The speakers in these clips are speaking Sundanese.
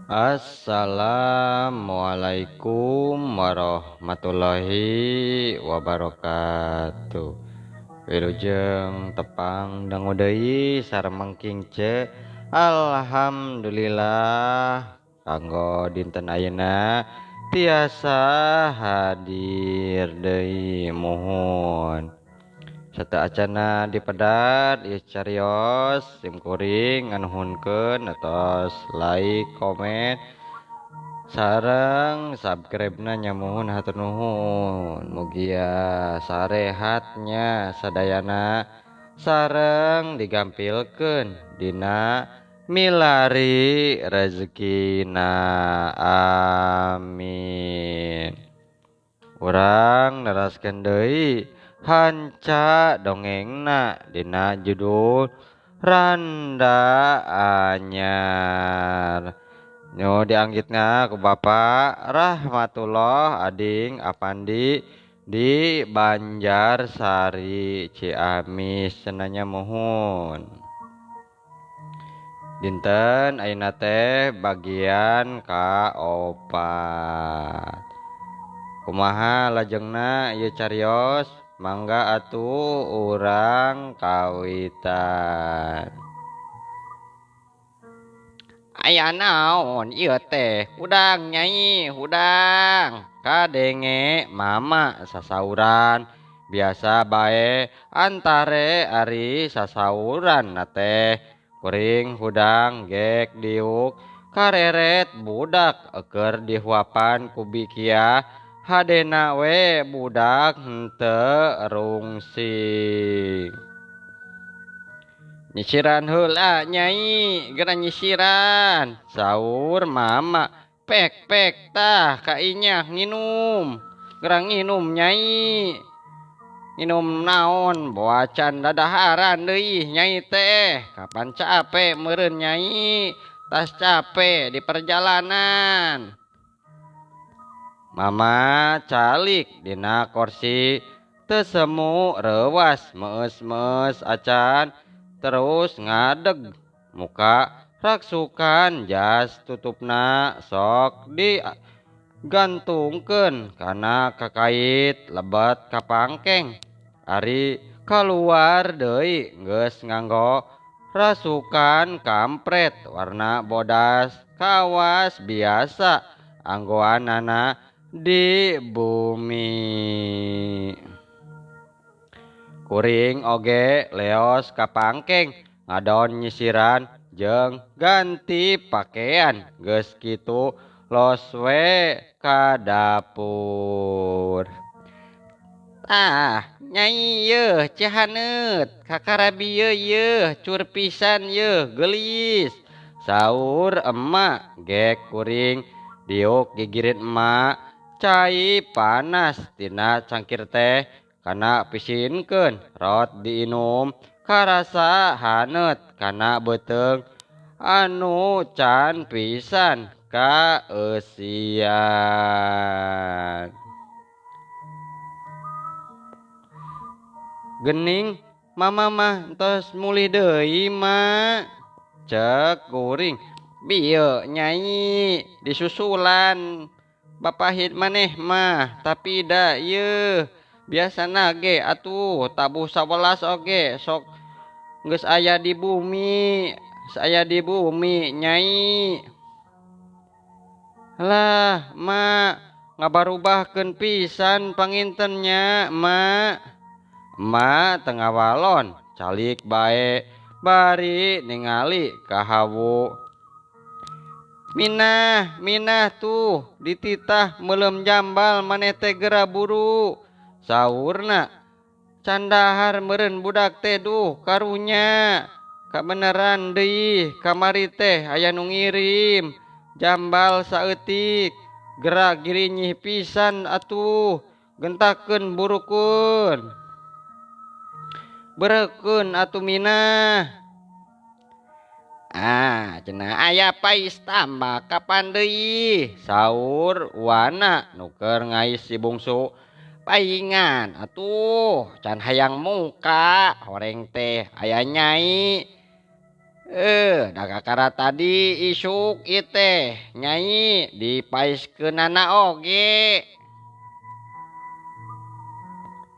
Assalamualaikum warahmatullahi wabarakatuh. Wilujeng tepang dangu deui sareng Mengking Ce. Alhamdulillah kanggo dinten ayeuna tiasa hadir deui muhun. Sateuacanna dipedar ieu carios sim kuring nganuhunkeun atos like, komen, sareng subscribe-na nya muhun hatur nuhun. Mugia sarehatnya sadayana sareng digampilkeun dina milari rezekina, amin. Urang neraskeun deui hanca dongengna dina judul Randa Anyar. Nu dianggitna ku Bapak Rahmatullah Ading Apandi di Banjarsari Ciamis cenanya muhun. Dinten ayeuna teh bagian kaopat. Kumaha lajengna ieu carios? Mangga atuh urang kawitan. Aya naon ieu teh? Hudang nyai, hudang. Kadenge mama sasauran. Biasa bae antare ari sasauran na teh. Kuring hudang gek diuk kareret budak eukeur dihuapan ku bikia. Hadena we budak henteu rungsing. Nyisiran heula nyai, geura nyisiran. Saur mama, pek pek tah ka inyah nginum. Geura nginum nyai. Nginum naon boa can dadaharan deui nyai teh. Kapan capek meureun nyai, tas capek di perjalanan. Mama calik dina korsi teu semu reuwas meus-meus acan terus ngadeg muka raksukan jas tutupna sok digantungkeun kana kakait lebet ka pangkeng. Ari kaluar deui geus nganggo rasukan kampret warna bodas kawas biasa anggoanana di bumi. Kuring oge leos ka pangkeng ngadon nyisiran jeung ganti pakaian geus kitu los we ka dapur. Tah nyai yeuh cihaneut kakarabi yeuh yeuh cur pisan yeuh geulis. Saur emak gek kuring diuk gigirin emak cai panas tina cangkir teh kana pisinkeun rot diinum karasa haneut kana beuteung anu can pisan kaeusian. Gening mama mah tos mulih deui ma, cek kuring. Bieu nyai disusulan bapahit maneh mah, tapi da ieu biasana ge atuh tabuh 11 oge sok geus aya di bumi, geus aya di bumi nyai. Lah mak ngabarubahkeun pisan panginten nya mak. Emak teu ngawalon calik bae bari ningali ka hawu. Minah, minah tuh dititah meuleum jambal maneh teh geura buru. Saurna candahar meureun budak teh duh karunya. Kabeneran deui kamari teh aya nu ngirim jambal saeutik. Geura girinyih pisan atuh gentakeun burukeun. Berekeun atuh minah. Ah, cenah aya pais tambah kapan deui? Saur wana nu keur ngais si bungsu. Paingan atuh can hayang muka horeng teh aya nyai. Da kakara tadi isuk ieu teh nyai dipaeskeunana oge.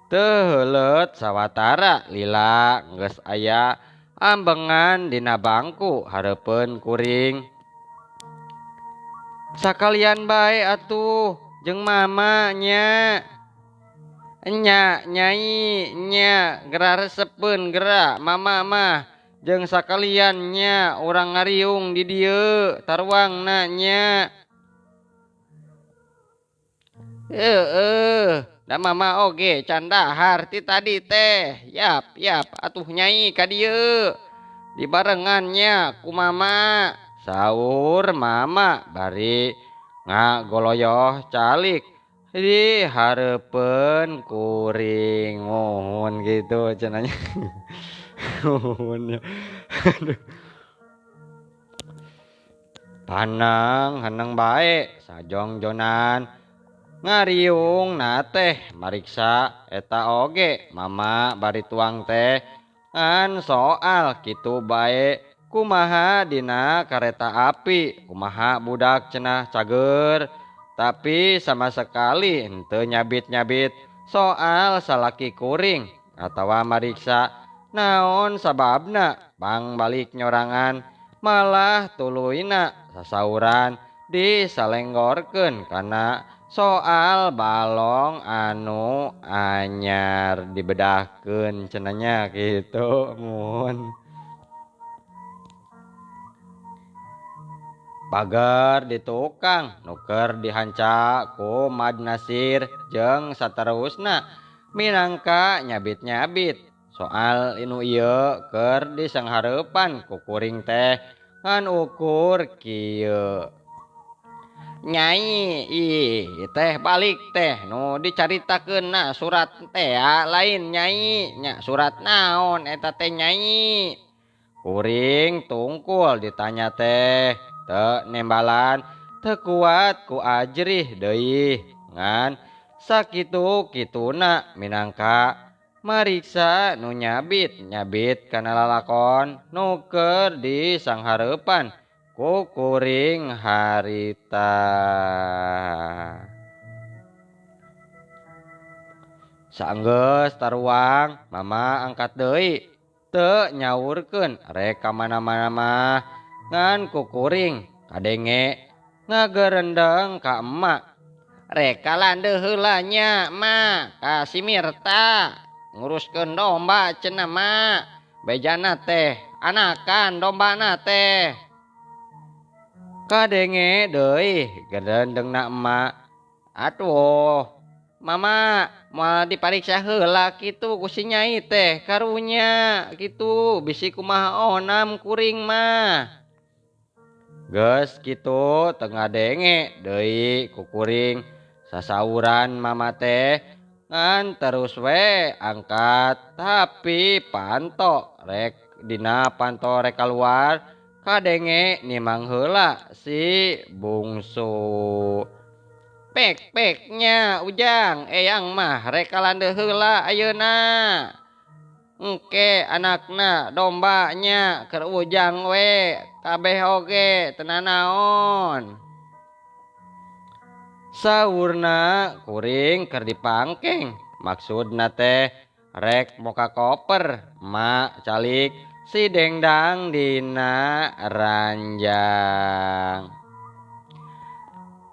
Teu heuleut sawatara lila geus aya ambengan dina bangku hareupeun kuring. Sakalian bae atuh jeung mama nya. Nya nyai nya geura resepeun geura mama mah jeung sakalian nya urang ngariung di dieu taruangna nya. Heueuh, da mama oge can dahar ti tadi teh. Yap yap atuh nyai ka dieu. Dibarengan nya ku mama. Saur mama bari ngagoloyoh calik di hareupeun kuring. Muhun gitu cenah nya. Muhun. Aduh. Panang heneng bae sajongjonan ngariung na teh mariksa eta oge mama bari tuang teh ngan soal kitu bae kumaha dina kareta api kumaha budak cenah cager tapi sama sekali henteu nyabit-nyabit soal salaki kuring atawa mariksa naon sababna bang balik nyorangan malah tuluyna sasauran disalenggorkeun kana soal balong anu anyar dibedahkeun cenah nya kitu mun. Pagar di tukang nuker dihanca ku Mad Nasir jeung saterusna minangka nyabit-nyabit soal inu ieu keur disanghareupan ku kuring teh ngan ukur kieu. Nyai ih teh balik teh nu dicaritakeunna surat teh lain nyai nya surat naon eta teh nyai. Kuring tungkul ditanya teh teu nembalan teu kuat ku ajrih deui ngan sakitu kituna minangka mariksa nu nyabit nyabit kana lalakon nu keur disanghareupan ku kuring harita. Saenggeus taruang mama angkat deui teu nyaurkeun rek ka mana-mana mah ngan ku kuring kadenge ngagerendeng ka emak. Rek kalandeuh heula nya ma ka si Mirta nguruskeun domba cenah ma bejana teh anakan dombana teh. Kadenge deui gerendengna emak. Atuh mama moal dipariksa heula kitu ku si nyai teh karunya kitu bisi kumaha onam kuring mah. Geus kitu teu ngadenge deui ku kuring sasauran mama teh ngan terus we angkat tapi panto rek dina panto rek kaluar kadenge nimang heula si bungsu. Pek-peknya ujang eyang mah rek kalandeuh heula ayeuna. Engke anakna dombanya keur ujang we kabeh oge teu nanaon. Saurna kuring keur dipangkeng maksudna teh rek moka koper emak calik si dengdang dina ranjang.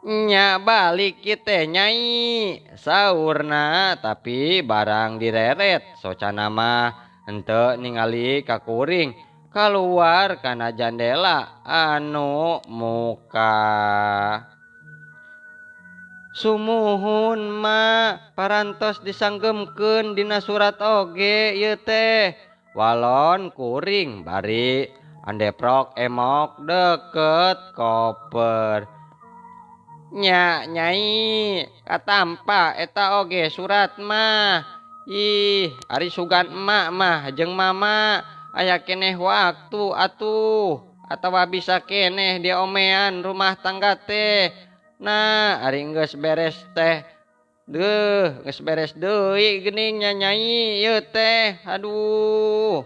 Nya balik kieu nyai saurna tapi barang direret socana mah henteu ningali ka kuring kaluar kana jandela anu muka. Sumuhun ma parantos disanggemkeun dina surat oge ieu teh walon kuring bari andeprok emok deket koper. Nya nyai katampa eta oge surat mah. Ih ari sugan emak mah jeung mama aya keneh waktu atuh atawa bisa keneh diomean rumah tangga teh. Nah ari geus beres teh deuh geus beres deui geuning nya nyai ieu teh aduh.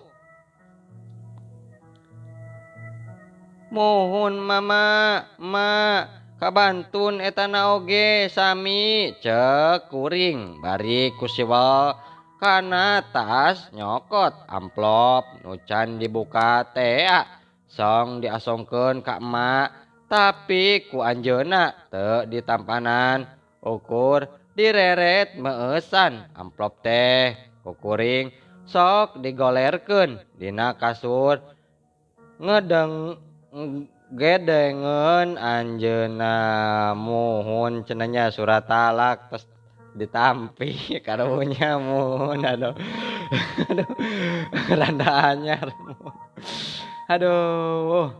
Muhun mama ma kabantun etana oge sami cek kuring bari ku siwel kana tas nyokot amplop nu can dibuka tea song diasongkeun ka emak tapi ku anjeunna teu ditampanan ukur direret meueusan amplop teh ku kuring sok digolerkeun dina kasur ngedeng gedengeun anjeunna muhun cenah nya surat talak tos ditampi karunya muhun aduh aduh randa anyar aduh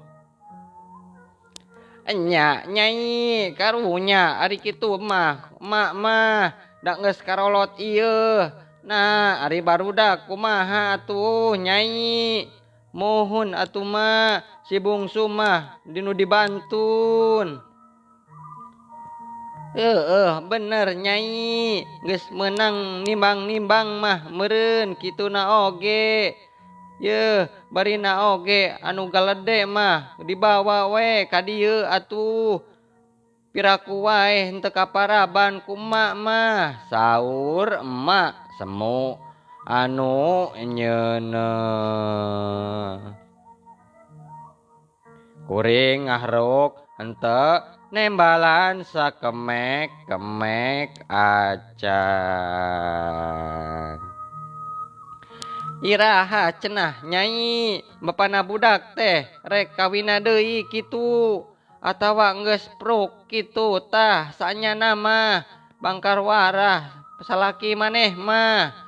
enya nyai karunya ari kitu mah emak mah da geus karolot ieu nah ari barudak kumaha atuh nyai muhun atuh mah si bungsu mah dinu dibantun. Heeh bener nyai geus meunang nimbang-nimbang mah meureun kituna oge. Yeuh barina oge anu galede mah dibawa we ka dieu atuh. Piraku wae henteu kaparaban ku emak mah saur emak semu anu nyeuneuh. Kuring ngahruk henteu nembalan sakemek-kemek acan. Iraha cenah nyai bapana budak teh rek kawina deui kitu atawa geus pruk kitu tah sanyana mah bangkar warah salaki maneh mah.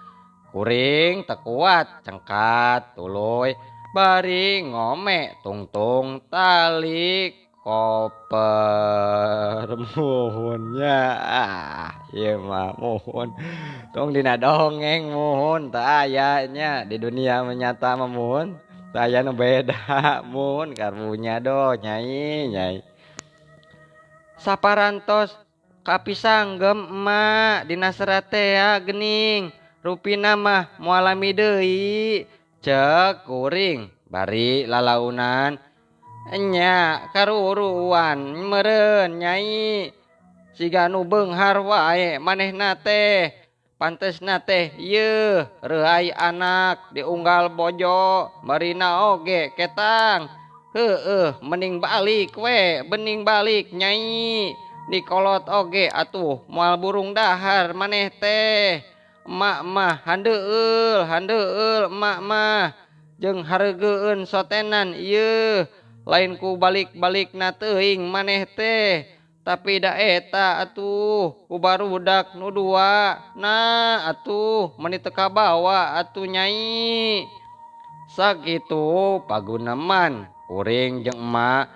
Kuring teu kuat cengkat tuluy bari ngome tungtung tali koper. Muhunnya ah ieu mah muhun tong dina dongeng muhun teu aya nya di dunia nyata mah muhun teu aya nu beda muhun karunya doh nyai nyai. Saparantos kapisanggem emak dina serat teh geuning rupina mah moal lami deui cek kuring bari lalaunan. Enya karuruan meureun nyai siga nu beunghar wae manehna teh pantesna teh yeuh reuai anak diunggal bojo marina oge ketang heueuh mending balik we bening balik nyai dikolot oge atuh moal burung dahar maneh teh. Emak mah handeueul handeueul emak mah jeung hareugeun sotenan ieu lain ku balik-balikna teuing maneh teh tapi da eta atuh ku barudak nu dua nah atuh meuni teu kabawa atuh nyai. Sakitu paguneman kuring jeung emak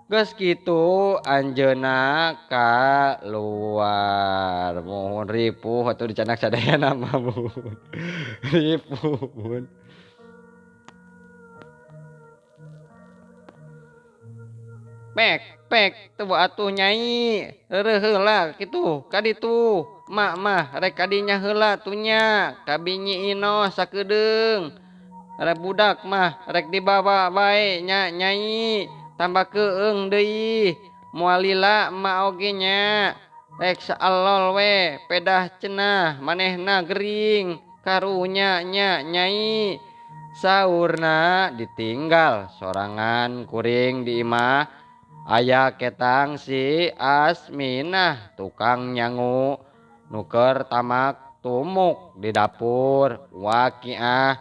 geus kitu anjeunna kaluar. Muhun ripuh atuh dicanak sadayana mah muhun ripuh muhun. Pek pek teu atuh nyai reureuh heula kitu ka ditu emak mah rek ka dinya heula tuh nya ka binyi inoh sakedeung rek budak mah rek dibawa bae nya nyai tambah keung deui moal lila emak oge nya rek saalol we pedah cenah manehna gering karunya nya nyai. Saurna ditinggal sorangan kuring di imah aya ketang si Asminah tukang nyangu nuker tamak tumuk di dapur wakiah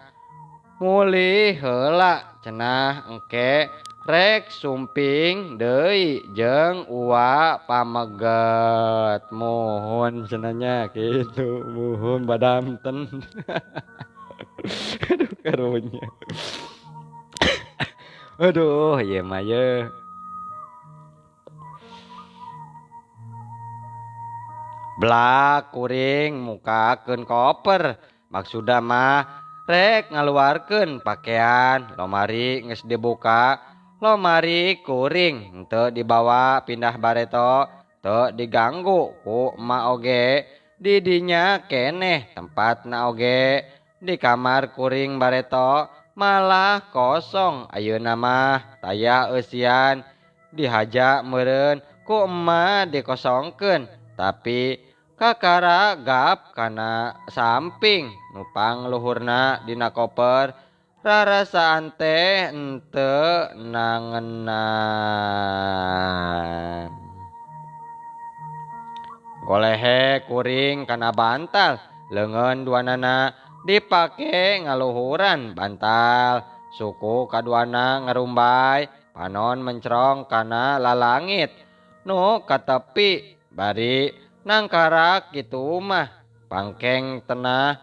mulih heula cenah engke rek sumping deui jeung uwa pameget. Muhun cenahnya kitu muhun badamten. Aduh karunya. Aduh ieu mah ye. Blak kuring mukakeun koper maksudna mah rek ngaluarkeun pakaian lomari geus dibuka lomari kuring henteu dibawa pindah bareto teu diganggu ku emak oge di dinya keneh tempatna oge di kamar kuring bareto malah kosong ayeuna mah taya eusian dihaja meureun ku emak dikosongkeun tapi kakara gap kana samping nupang luhurna dina koper rarasaan teh henteu nangenan. Golehe kuring kana bantal leungeun duanana dipake ngaluhuran bantal suku kaduana ngarumbai panon mencrong kana lalangit nu katepi bari nangkarak kitu mah pangkeng tenah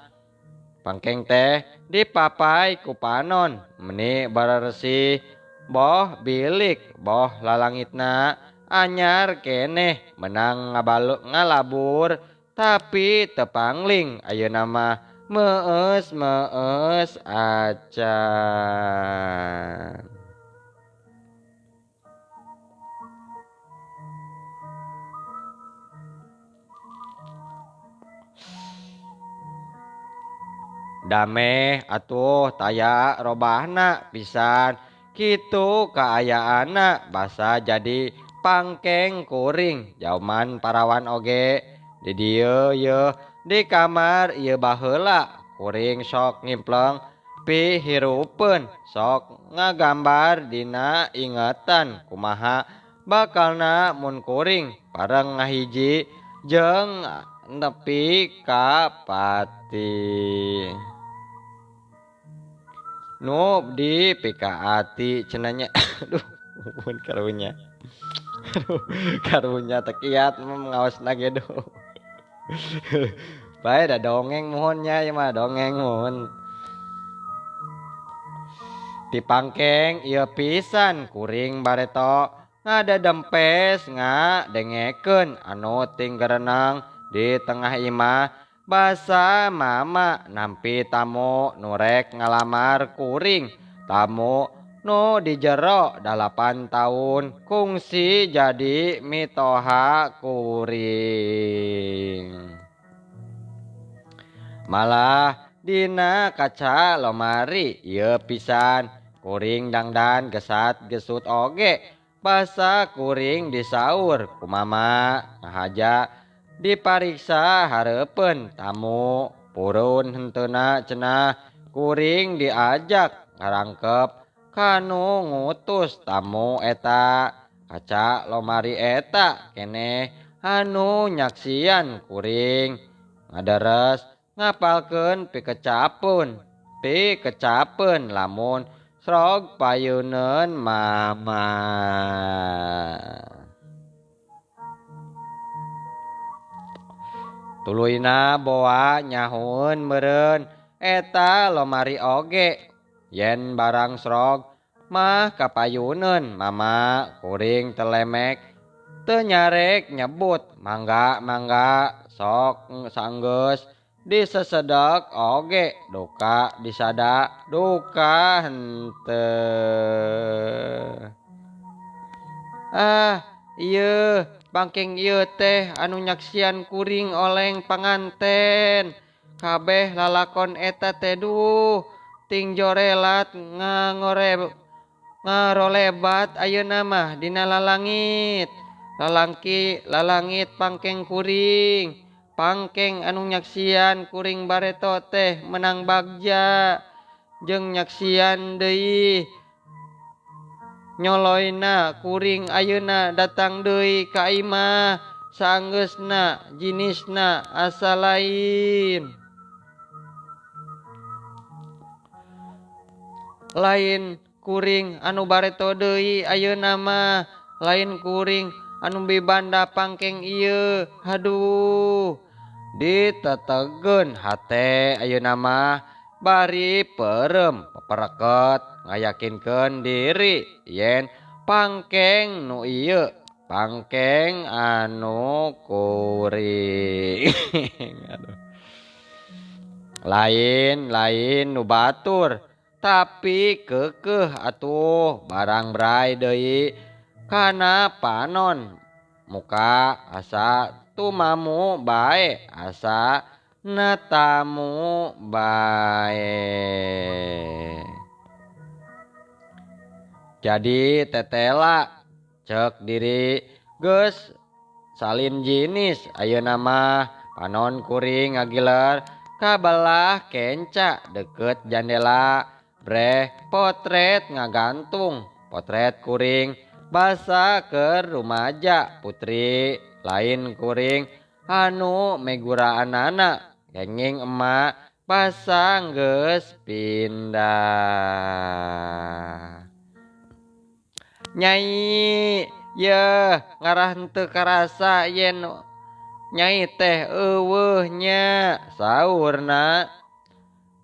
pangkeng teh dipapai ku panon meni bararesi boh bilik boh lalangitna anyar keneh menang ngalabur tapi tepangling ayeuna mah meus meus acan. Dameh atuh taya robahna pisan kitu kaayaanna basa jadi pangkeng kuring jauman parawan oge di dieu yeuh di kamar ieu baheula kuring sok ngimpleng pihirupeun sok ngagambar dina ingetan kumaha bakalna mun kuring pareng ngahiji jeung nepi ka pati. Nu di pikaati cenah nya. Aduh mun karunya. Aduh karunya tekiat ngaosna ge duh. Bae da dongeng muhun nya ieu mah dongeng muhun. Ti pangkeng ieu pisan kuring bareto ngadadempes ngadengekeun anu tinggerenang di tengah imah basa mama nampi tamu nurek ngalamar kuring tamu nu di jero 8 tahun kungsi jadi mitoha kuring. Malah dina kaca lomari ieu pisan kuring dangdan gesat gesut oge basa kuring disaur ku mama ngahaja dipariksa hareupeun tamu purun henteuna cenah kuring diajak ngarangkep kanu ngutus tamu eta kaca lomari eta keneh anu nyaksian kuring ngaderes ngapalkeun pikecapeun lamun srog payuneun mama. Tuluyna boa nyahueun meureun eta lomari oge yen barang srog mah kapayuneun mama kuring telemek teu nyarek nyebut mangga mangga sok sanggeus disesedek oge duka disada duka henteu. Ah ieu pangkeng ieu teh anu nyaksian kuring oleng panganten kabeh lalakon eta teh duh ting jorelat ngarolebat ayeuna mah dina lalangit lalangki lalangit pangkeng kuring pangkeng anu nyaksian kuring bareto teh menang bagja jeung nyaksian deui nyoloyna kuring ayeuna datang deui ka imah sanggeusna jinisna asa lain lain kuring anu bareto deui ayeuna mah lain kuring anu bibanda pangkeng ieu haduh ditetegeun hate ayeuna mah bari peureum pepereket ngayakinkeun diri yen pangkeng nu ieu pangkeng anu kuring. Aduh. Lain lain nu batur tapi keukeuh atuh barang bray deui kana panon muka asa tumamu bae asa natamu bae. Jadi tetela cek diri geus salin jinis ayeuna mah panon kuring ngagiler kabelah kenca deket jandela breh potret ngagantung potret kuring basa keur rumaja putri lain kuring anu meguraanana kenging emak basa geus pindah. Nyai yeuh ngarah henteu karasa yen nyai teh eueuh nya saurna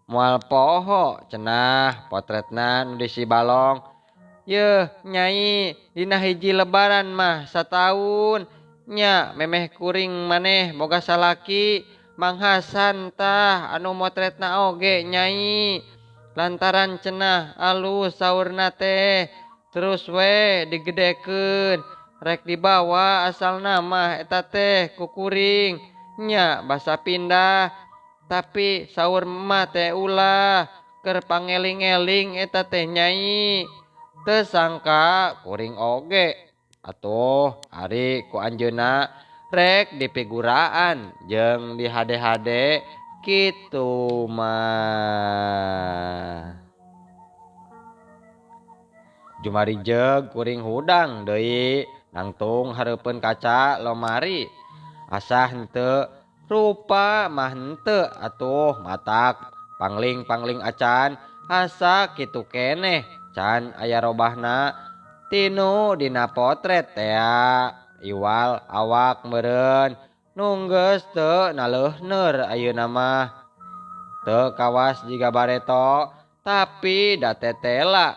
moal poho cenah potretna nu di si balong. Yeuh nyai dina hiji lebaran mah sataun nya memeh kuring maneh boga salaki Mang Hasan tah anu motretna oge nyai lantaran cenah alus saurna teh terus we digedekeun rek dibawa asalna mah eta teh ku kuring nya basa pindah tapi saur mah teh ulah keur pangeling-eling eta teh nyai teu sangka kuring oge atuh ari ku anjeunna rek dipiguraan jeung di hade-hade kitu mah. Jumari jeung kuring hudang deui nangtung hareupeun kaca lomari asah henteu rupa mah henteu atuh matak pangling-pangling acan asa kitu keneh can aya robahna tinu dina potret tea iwal awak meureun nu geus teu naleuhneur ayeuna mah teu kawas jiga bareto tapi da tetela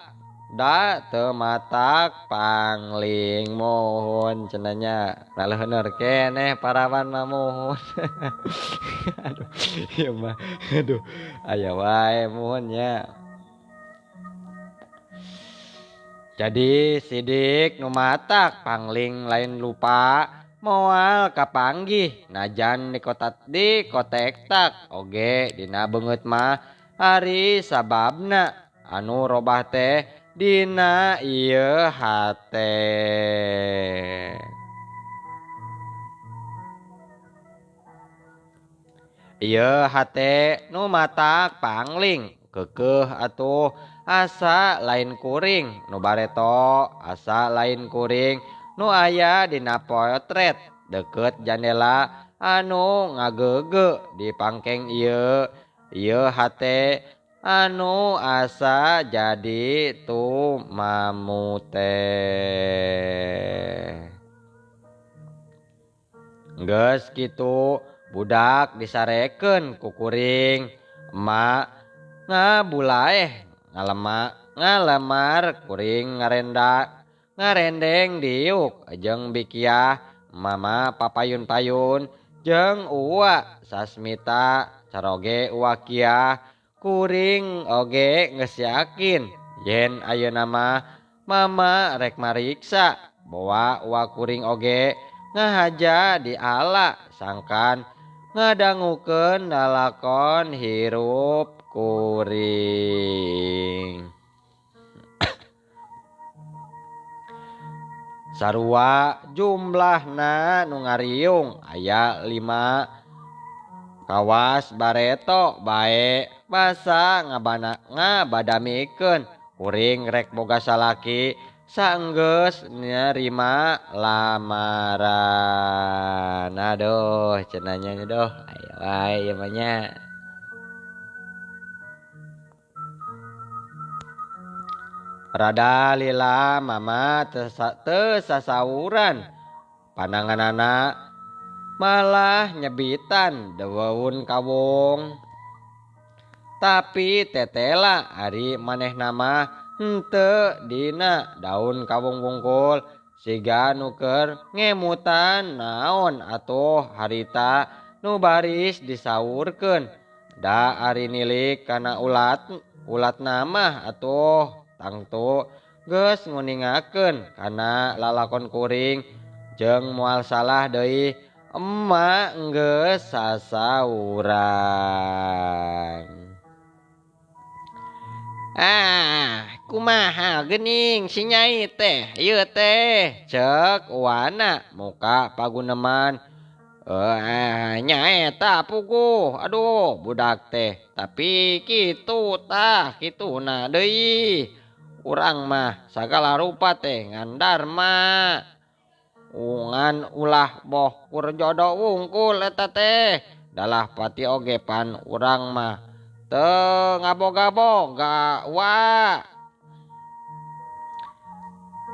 da teu matak pangling mohon cenanya naleuhneur keneh parawan mah mohon. Aduh ieu mah aduh aya wae mohon nya. Jadi sidik nu matak pangling lain lupa moal kapanggih najan di kota di kotek tak oge dina beungeut mah ari sababna anu robah teh dina ieu hate. Ieu hate nu matak pangling keukeuh atuh asa lain kuring nu bareto asa lain kuring nu aya dina potret deket jandela anu ngagege di pangkeng ieu ieu hate anu asa jadi tumamute. Geus kitu budak disarekeun ku kuring emak ngabulaeh ngalemar kuring ngarendeng diuk jeung bikiah mama papayun-payun jeung uwa sasmita caroge uwakiah kuring oge geus yakin yen ayeuna mah mama rek mariksa boa uwa kuring oge ngahaja di ala sangkan ngadangukeun lalakon hirup kuring. Sarua jumlahna nu ngariung aya 5 kawas bareto bae basa ngabadamikeun kuring rek boga salaki saenggeus nerima lamaran. Aduh cenanya doh aya wae ieu mah nya. Rada lila mama teu sasauran pananganana malah nyebitan deweun kawung tapi tetela ari manehna mah henteu dina daun kawung wungkul siga nu keur ngemutan naon atuh harita nu baris disaurkeun da ari nilik kana ulat mah atuh tangtu geus nguningakeun kana lalakon kuring jeung moal salah deui emak geus sasauran. Ah, Kumaha geuning si Nyai teh ieu teh cek wana muka paguneman. Nyaeta puguh aduh budak teh tapi kitu tah kituna deui urang mah sagala rupa teh ngan darma ungan ulah boh kur jodoh wungkul eta teh dalah pati oge pan urang mah teu ngaboga-boga wa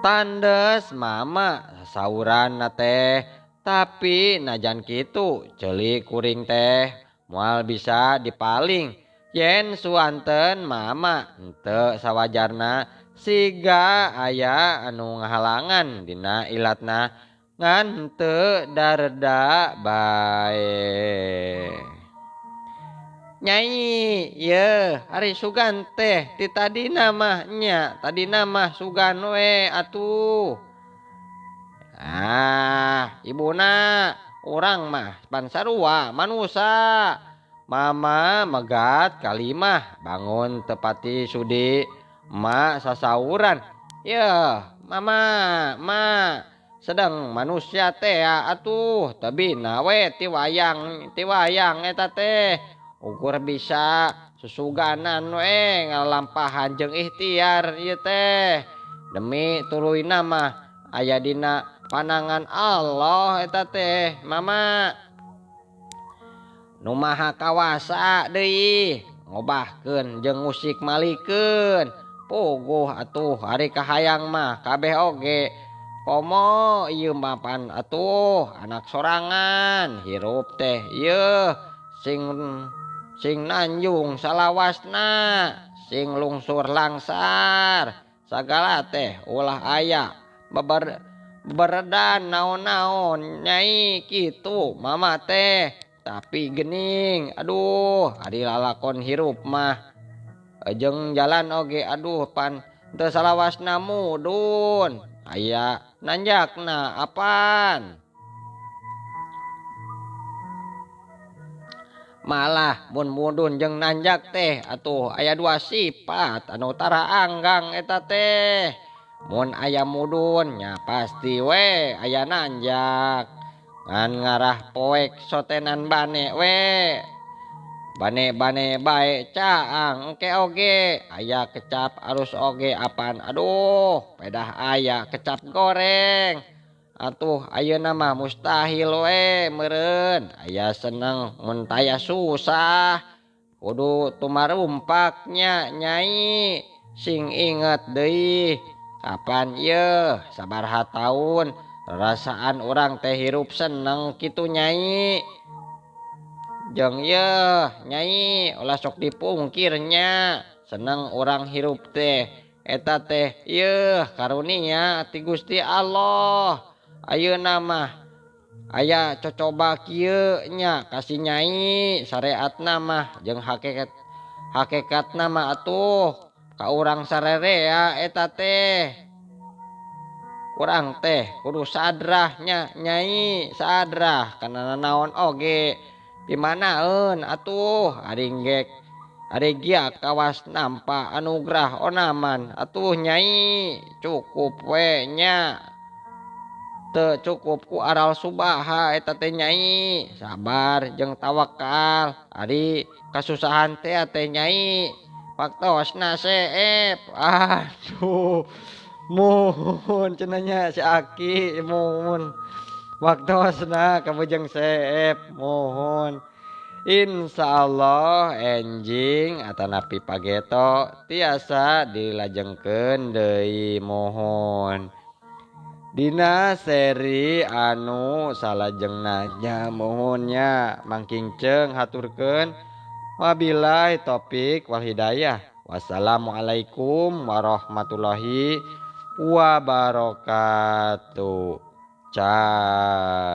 tandes mama sauranna teh. Tapi najan kitu ceuli kuring teh moal bisa dipaling yen suanten mama henteu sawajarna siga aya anu ngahalangan dina ilatna ngan henteu dareda bae. Nyai yeuh ari sugan teh ti tadina mah nya tadina mah sugan we atuh. Ah, ibuna urang mah pan sarua manusa. Mama megat kalimah bangun tepati sudi emak sasauran. Yeuh, mama, ma sedang manusia teh atuh tebina we ti wayang eta teh. Ukur bisa susuganan we ngalampahan jeung ikhtiar ieu teh. Demi tuluyna mah aya dina panangan Allah eta teh mama. Nu maha kawasa deui ngobahkeun jeung ngusik malikeun. Puguh atuh ari kahayang mah kabeh oge komo ieu mah pan atuh anak sorangan hirup teh ieu sing nanjung salawasna sing lungsur langsar sagala teh ulah aya beredan naon-naon nyai kitu mama teh. Tapi gening aduh ari lalakon hirup mah jeung jalan oge aduh pan teu salawasna mudun aya nanjakna apan malah mun mudun jeung nanjak teh atuh aya dua sifat anu tara anggang eta teh. Mun aya mudun nya pasti we aya nanjak ngan ngarah poek sotenan bane we bane-bane bae caang engke oge aya kecap arus oge apan aduh pedah aya kecap goreng atuh ayeuna mah mustahil we meureun aya seneng mun taya susah kudu tumarumpaknya nyai sing inget deui kapan ieu sabaraha taun rasaan urang teh hirup seneng kitu nyai. Jeung ieu nyai ulah sok dipungkirnya seneng urang hirup teh eta teh ieu karunia ti Gusti Allah. Ayeuna mah aya cocoba kieu nya kasih nyai syariatna mah jeung hakikatna mah atuh ka urang sarerea eta teh. Urang teh kudu sadrahnya nyai sadrah kana naon oge dimanaeun atuh ari gek ari giak kawas nampa anugerah onaman atuh nyai cukup we nya teu cukup ku aral subaha eta teh nyai sabar jeung tawakal ari kasusahan teh teh nyai waktosna seep. Aduh muhun cenanya si Aki muhun waktosna kabujeng seep muhun. Insyaallah enjing atanapi pageto tiasa dilajengkeun deui muhun dina seri anu salajengna nya muhunnya mangkingceung haturkeun. Wabillahi taufik wal hidayah. Wassalamualaikum warahmatullahi wabarakatuh. Cas.